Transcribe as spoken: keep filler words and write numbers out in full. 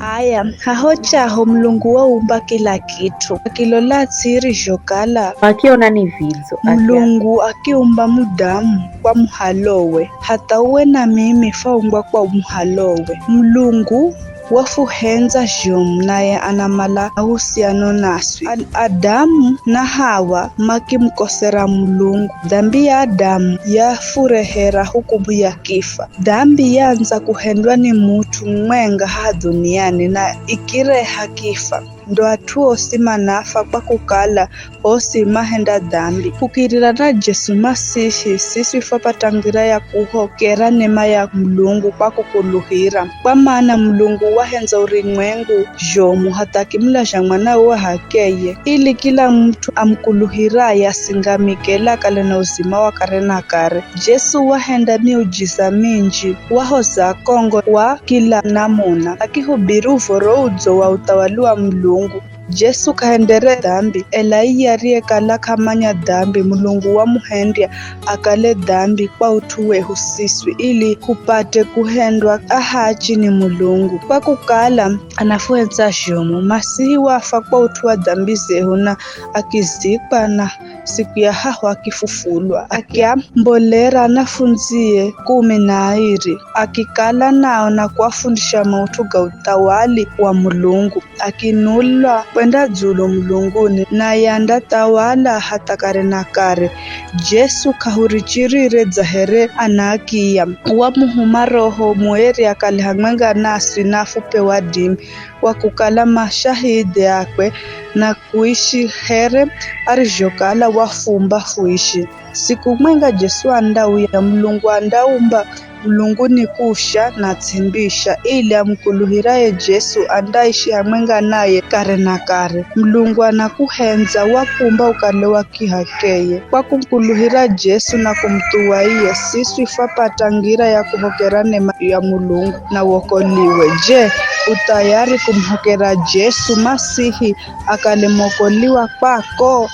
Aya, haho chaho Mulungu waumba kila kit'u, akilola ts'i irizhokala. Akiona ni vidzo, akiamba, Mulungu akiumba mudamu kwa muhalowe, hatha uwe na mimi faumbwa kwa muhalowe. Mulungu wafuhendza zhomu, naye anamala mahusiano naswi. Ad- Adamu na Hawa makimukosera Mulungu. Dhambi ya Adamu yafurehera hukumu ya kifa. Dhambi yandza kuhendwa ni mut'u mwenga haha dhuniani, na ikireha kifa. Ndo at'u osi manafa kwa kukala osi mahenda dhambi. Kukirira na Jesu Masihi, siswi fwapata ngira ya kuhokera nema ya Mulungu kwa kukuluhira. Kwa mana Mulungu wahendza urumwengu zhomu hatha akimulazha mwanawe wa h'akeye, ili kila mut'u amukuluhiraye asingamike, ela akale na uzima wa kare na kare. Jesu wahenda miujiza minji, wahoza akongo wa kila namuna, akihubiri Uv̱oro Udzo wa uthawali wa Mulungu. Jesu k'ahendere dhambi, ela iye ariyekala k'amanya dhambi, Mulungu wamuhendya akale dhambi kwa ut'u wehu siswi, ili hupate kuhendwa ahachi ni Mulungu. Kwa kukala anafuhendza zhomu, Masihi wafa kwa ut'u wa dhambi zehu na akizikwa, na siku ya hahu akifufulwa, akiambolera anafundzie kumi na airi, akikala nao na kuafundisha maut'u ga uthawali wa Mulungu. Akinulwa kwenda dzulu mulunguni, naye andathawala hatha kare na kare. Jesu k'ahurichirire dza here anaakiya, wamuhuma Roho Mueri akale hamwenga naswi na afup'e wadimi wa kukala mashahidhi akwe na kuishi here arizhokala wafumba fuishi. Siku mwenga Jesu andauya, Mulungu andaumba mulunguni kusha na ts'imbisha, ili amukuluhiraye Jesu andaishi hamwenga naye kare na kare. Mulungu anakuhendza, wakuumba ukale wa kih'akeye. Kwa kumukuluhira Jesu na kumuthuwa iye, siswi fwapata ngira ya kuhokera nema ya Mulungu na wokoliwe. Je, u thayari kumuhokera Jesu Masihi akale mwokoliwa kwako?